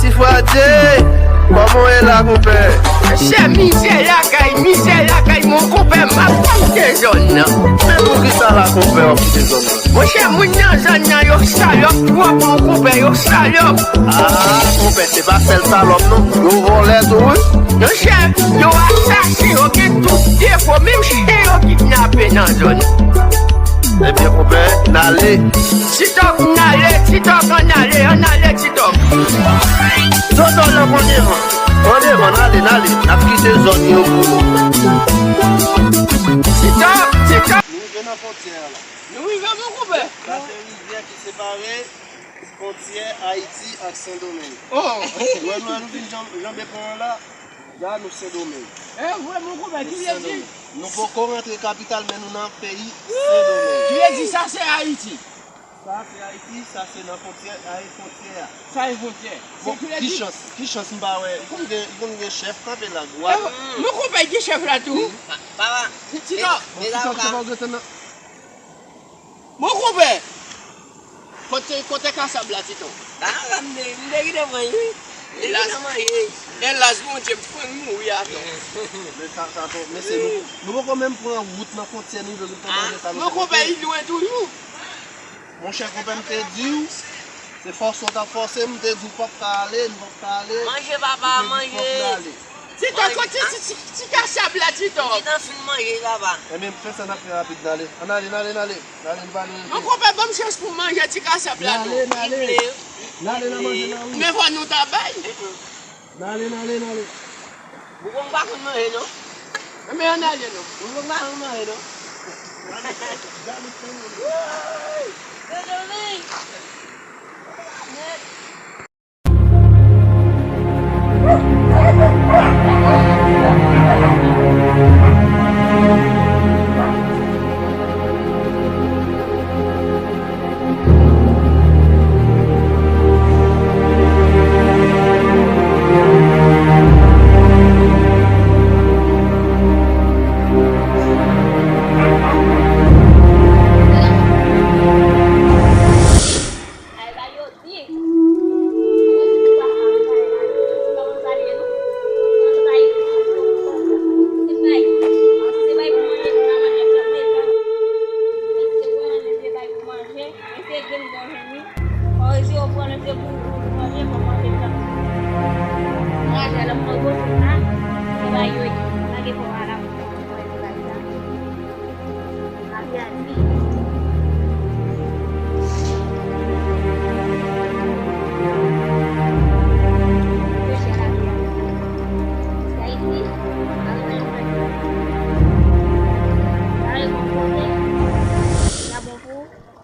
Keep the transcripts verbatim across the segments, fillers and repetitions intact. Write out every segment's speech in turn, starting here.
Ti Fradye, kòman w ye la, konpè? Chè, mizè lakay, mizè lakay, mon konpè, m ap kite zòn nan. Men poukisa la, konpè, w ap kite zòn nan? Monchè, moun nan zòn nan, yo salòp twòp, mon konpè, yo salòp. Ah, konpè, se pa sèl salòp, non. Yo vòlè tou, wi. Monchè, yo asasen, yo gen tout defo, menm chen yo kidnape nan zòn. Ebyen, konpè, n ale. Ti Tòg, n ale, Ti Tòg, ann ale, ann ale, Ti Tòg. Toto, lòk an devan. An devan, n ale, n ale. N ap kite zòn yo pou nou. Ti Tòg, Ti Tòg. Nou rive nan fwontyè a la. Nou rive, mon konpè. Sa se rivyè ki separe fwontyè Ayiti ak Sendomeng. Oh. Wè, nou, nou vin janm-, janbe pon an la. La, nou Sendomeng. E vre, mon konpè, ki vle di? Nou poko rantre kapital, men nou nan peyi Sendomeng. Ki vle di sa se Ayiti? Sa se Ayiti, sa se nan fwontyè, a e fwontyè a. Sa e fwontyè. Bon, ki chans, ki chans m pa wè. Konn gen, konn gen chèf kanpe la, gwa. Mon konpè, ki chèf la tou? Papa, Ti Tòg. Bon, Ti Tòg, se pa w gentan nan. Mon konpè! Kote, kote kasab la, Ti Tòg? A, la, m te, m te kite pran, wi. M te kite manje. Elas, Bondye, m pran mouri atò. Men sa, sa, sa, mesye, nou, nou poko menm pran wout nan fwontyè, nou vle nou pran manje sa, nou. Mon konpè, li lwen toujou. Monchè, konpè, m te di w, se fòse w t ap fòse m, m te di w p ap ka ale, nou p ap ka ale. Manje, papa, manje. Ti Tòg, kote ti, ti, ti kasab la, Ti Tòg? Li gentan fin manje, papa. Ebyen, fè sa n ap fè rapid, n ale. Ann ale, n ale, n ale. N ale, n pa dwe rete. Mon konpè, ban m chans pou m manje ti kasab la, non. N ale, n ale. N ale, n a manje la, wi. Men fò nou ta bay. N ale, n ale, n ale. Bougon pa konn manje, non. Men ann ale, non. Bougon pa konn manje, non. Woy! Sendomeng! Ay, ba yo di.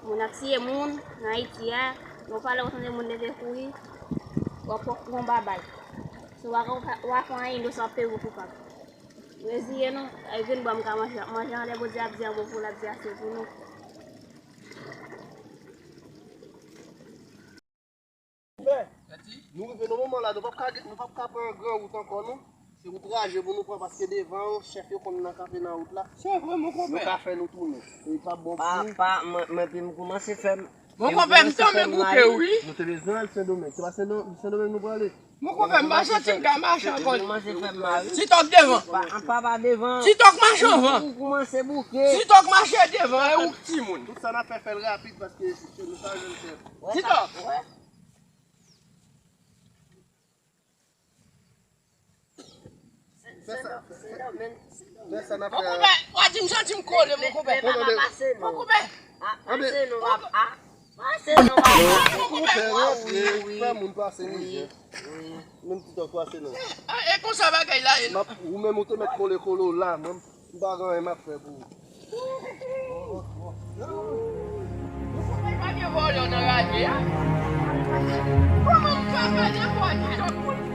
Moun ap tiye moun nan Ayiti a, yon falè w tande moun leve kouri, w ap pran yon babay. Si w pa, w pa fè anyen, inosan ap peye w koupab. Reziye nou, e vin bò m ka manje, manje anlè Bondye ap di an bon pou l ap di ase pou nou. Nou rive nan moman la, nou p ap ka, nou p ap ka pran gran wout ankò, non. Se wout raje pou nou pran, paske devan yo, chèf yo konn nan kanpe nan wout la. Se vre, mon konpè. Yo ka fè nou tounen. E pa bon pou nou. Pa, pa, mwen, mwen, epi m koumanse fè m. Mon konpè, m tanmen bouke, wi. Nou te bezwen al Sendomeng. Se pa Sendomeng, Sendomeng nou prale. Mon konpè, m pa santi m ka mache ankò. Ti Tòg devan. Pa, pa, pa devan. Ti Tòg mache anvan. Ou koumanse bouke. Ti Tòg mache devan, e ou k timoun. Tout sa n ap fè, fè l rapid paske se nou pa jwenn chèf. Ti Tòg. Fè sa, fè sa n ap fè a. Mon konpè, w a di m santi m kole, mon konpè. Mon konpè. Pase non, papa. Pase non, papa. Mon konpè, rantre, fè moun pase mizè. Menm Ti Tòg pase non. E konsa bagay la ye non. Ou menm ou te mèt kole kole w la, mwen m pa gen anyen m ap fè pou ou. Ou konprann pa gen vòlè nan radye a? Kòman m pa pale pou a di Ti Tòg pou l vin?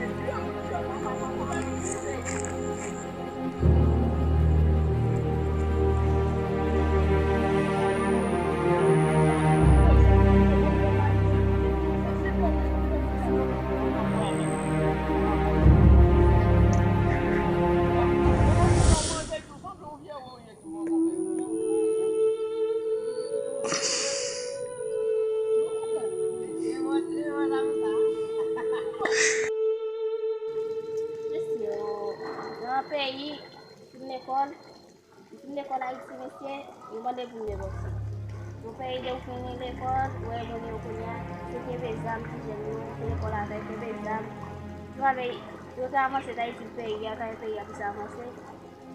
Peyi, fin lekòl, fin lekòl Ayiti, mesye, yo mande pou m negosye. Yon peyi de ou fini lekòl, ou wè yo mande yo kounye a, se kenbe zam ti jèn yo, fin lekòl avèk, kenbe zam. Yo pa vle, yo te avanse Ayiti peyi a, ta peyi a plis avanse.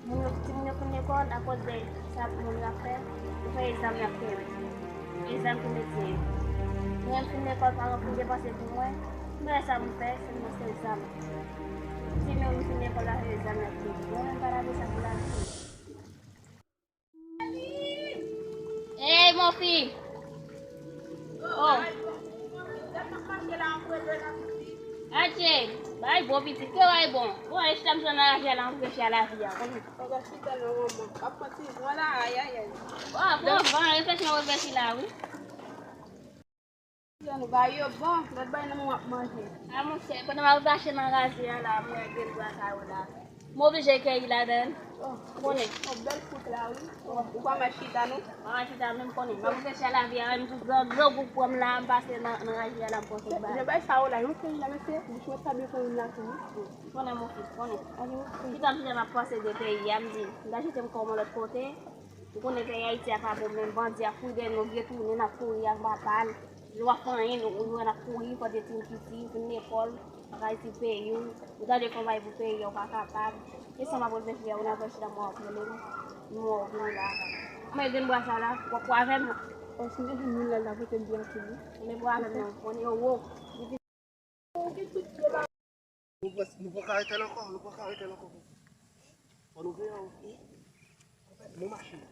Moun yo, timoun yo fin lekòl, akoz de sa moun yo ap fè, yo fè egzam y ap fè yo. Egzam pou medsen yo. Mwen, m fin lekòl, paran m fin depanse pou mwen. M pa wè sa m fè, sèlman se egzam. Timoun yo fin lekòl, la se egzam y ap fè yo. Mwen, m pa ta vle sa pou lavi. Hey, mon fi! Oh! Adje, bay bon pitit, ke bay bon. Bon, e chita m nan raje a la, m reflechi a lavi a. Konn Papa chita nan manman. Ap pran ti van la, ayayay. Wa, bon, bon, reflechi, reflechi la, wi. Jan nou ba yo bon, lòt bay nan men w ap manje. A, monchè, pandan m ap mache nan raje a la, m wè grenn bwa sa yo la. M oblije keyi ladan l. Oh, konnen. Oh, bèl fwit la, wi. Oh, ou pa mal chita, non? M pa mal chita, men m konnen. M ap reflechi a lavi a, menm tou gran, gran gwoup pran m la, m pase nan, nan raje a la, m pran sèt bal. Jan bay sa yo la, yon keyi la, mesye, bouch mwen pa byen konn la tou, wi. Konnen, mon fils, konnen. Chita m chita m ap panse de peyi a, m di, m ta jete m kò m yon lòt kote. Ou konnen peyi Ayiti a pa bon, menm bandi ap kouri dèyè nou, vye tounen, n ap kouri ak ba bal. Yo pa fè anyen, nou, nou, n ap kouri, fò de timoun piti, fin lekòl, ak Ayiti peyi w, ou ta vle fè yon bagay pou peyi a, ou pa kapab. E sa m ap reflechi a, ou nan reflechi la, mwen ap rele m, mwen ap vini la. Mwen gen bwa sa la, w ap pran avè m. Paske m te di mil la, la pote m byen anpil, wi. Men pran avè m non, konnen yo wo. Nou pran, nou pran karètèl ankò, nou pran karètèl ankò. Fò nou veye wi. Nou mache.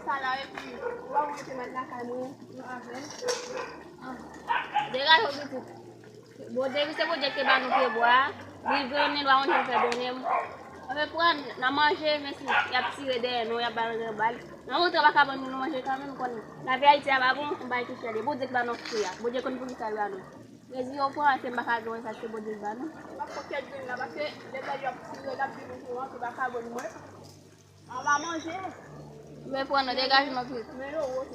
Sa la, epi, w ap mete mèt lakay mwen, nou avè l. Degaje w pitit. Bondye, se Bondye ki te ba nou pye bwa a. Li donnen, l pa konn jan l fè donnen m. Anfen, pran, n a manje, men si y ap tire dèyè nou, y ap ba nou bal. Nan moto pa ka ban nou manje kanmenm, konnen. Lavi Ayiti a pa bon, yon bagay ki chè li. Bondye ki ba nou fwi a. Bondye konn poukisa li ba nou. Mezi yo pran, se m pa ka gen sa, se Bondye ki ba nou. M ap fè kèk grenn la, paske lè yo ap tire, l ap vin pou antre, pa ka ban mwen. An va manje. Men pran nan degaje nou tout.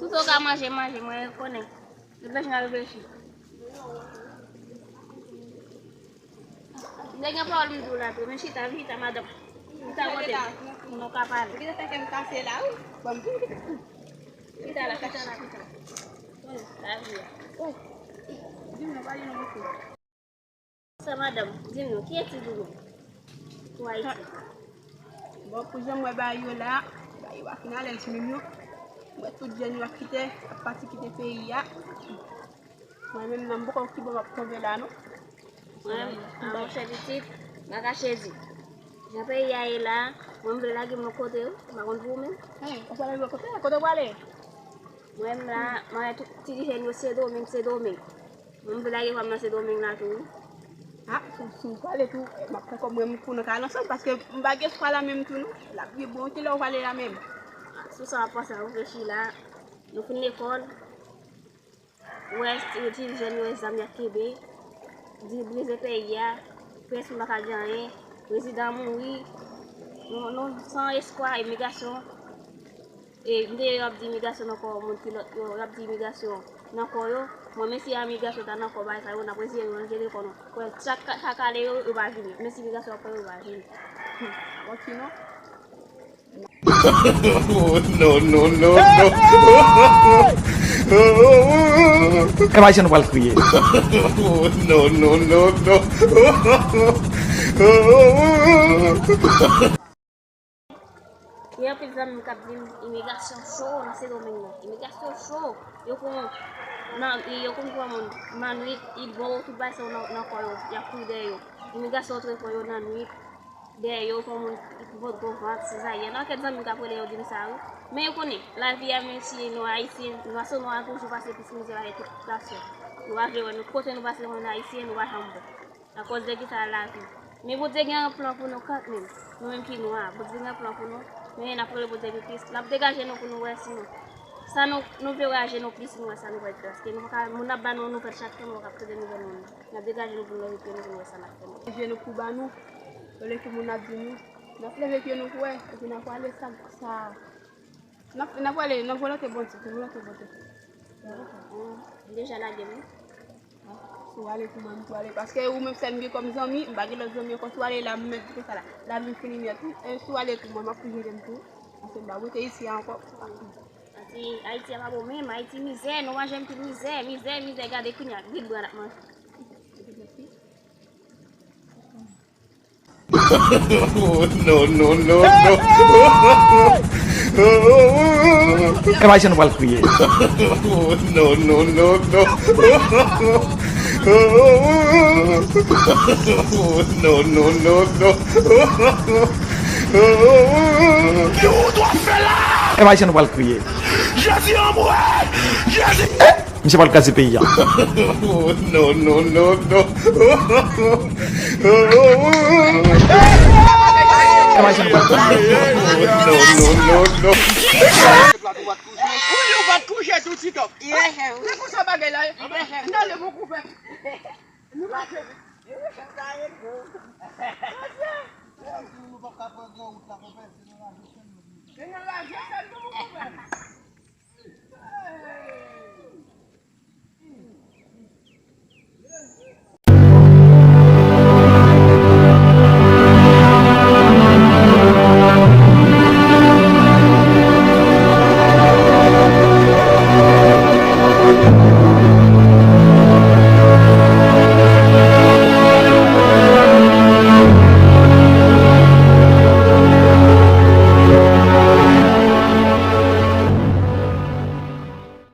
Tout ou ka manje, manje, mwen konnen. Reflechi nan reflechi. M te gen pawòl m di w la tou, men chita, vin chita, madanm. Chita kote m. Nou ka pale. Ou gentan fè kè m kase la, wi. Bon, m vin chita. Chita la, chita la, chita. Konnen, lavi a. Di m non, pale non, mesye. Sa madanm, di m non, ki etid ou gen pou Ayiti? Bon, pou jan m wè bagay yo la, bagay yo pa fin alèz menm non. M wè tout jèn yo ap kite, ap pati kite peyi a. Mwen menm nan m poko ki bò m ap tonbe la non. Mwen, a monchè pitit, m pa kache di. Jan peyi a ye la, mwen m vle lage m yon kote wi, m pa konn pou ou menm. Hen, ou prale yon kote, kote w prale? Mwen menm la, mwen wè tout ti jèn yo Sendomeng, Sendomeng. Mwen m vle lage kò m nan Sendomeng la tou wi. A, si, si w prale tou, m ap fè kòb mwen m pou nou ka al ansanm, paske m pa gen espwa la menm tou non. L ap gen bon, kilè w prale la menm? Sou sa w ap panse, w reflechi la, nou fin lekòl, w wè ti jèn yo, zam y ap kenbe, di brize peyi a, près nou pa ka di anyen, prezidan mouri, nou, nou san espwa, imigrasyon. E m tande yo ap di imigrasyon nan kò moun ki lòt yo, y ap di imigrasyon nan kò yo. Mwen, men si imigrasyon ta nan kò bagay sa yo, n ap retire yo nan tele kò nou. Kwè, chak, chak ale yo, yo pa vini. Men si imigrasyon ap pran yo, yo pa vini. Bon, sinon. Oh, no, no, no, no. Kè Ayisyen nou pral kriye. Oh, no, no, no, no. Gen anpil zanmi m k ap di m, imigrasyon cho nan Sendomeng nan. Imigrasyon cho. Yo konn, nan, yo konn pran moun nan nwit, yo bo tout bagay sa yo nan, nan kò yo, y ap kouri dèyè yo. Imigrasyon antre kò yo nan nwit, dèyè yo, pran moun ki pot gwo vant, sezayèn. Anpil zanmi m k ap rele yo di m sa, wi. Men yo konnen, lavi a, menm si nou Ayisyen, nou asou nou a toujou pase plis mizè pase tout nasyon. Nou pa vle wè nou, kote nou pase kòm Ayisyen, nou pa janm bon. Akoz de kisa lavi. Men Bondye gen yon plan pou nou kanmenm. Nou menm ki nwa, Bondye gen yon plan pou nou. Men n ap priye Bondye pou plis. N ap degaje nou pou nou wè si nou. Sa nou, nou vle wè a je nou plis, nou wè sa nou wè. Paske nou pa ka, moun ap ba nou nouvèl chak tan, nou pa ka tande nouvèl moun. N ap degaje nou pou nou leve pye nou pou nou wè sa n ap fè nou. Je nou pou ba nou. Olye ke moun ap di nou. N ap leve pye nou pou wè. Epi n ap prale sa, sa. N ap, n ap prale nan volonte Bondye, nan volonte Bondye. Li deja lage m. Si w ale tou, mwen, m tou ale. Paske ou menm sèl m gen kòm zanmi, m pa gen lòt zanmi ankò. Si w ale la, m mèt di konsa la. Lavi m fini nèt, wi. E si w ale tou, mwen, m ap tou jere m tou. Paske m pa rete isi a ankò. Ayiti, Ayiti a pa bon menm. Ayiti mizè, nou manje anpil mizè, mizè, mizè. Gade kounye a, grid bran n ap manje. No, no, no, no. Epa, jan nou pral kriye. No, no, no, no. No, no, no, no. Epa, jan nou pral kriye. Jezi anmwe! Jezi! Misye pral kraze peyi a. No, no, no, no. Epa, jan nou pral kriye. No, no, no, no. Wi, ou pa t kouche tou, Titòp. Se konsa bagay la ye. N ale, mon konpè. Nou mache. E nan laje sèl nou, mon konpè.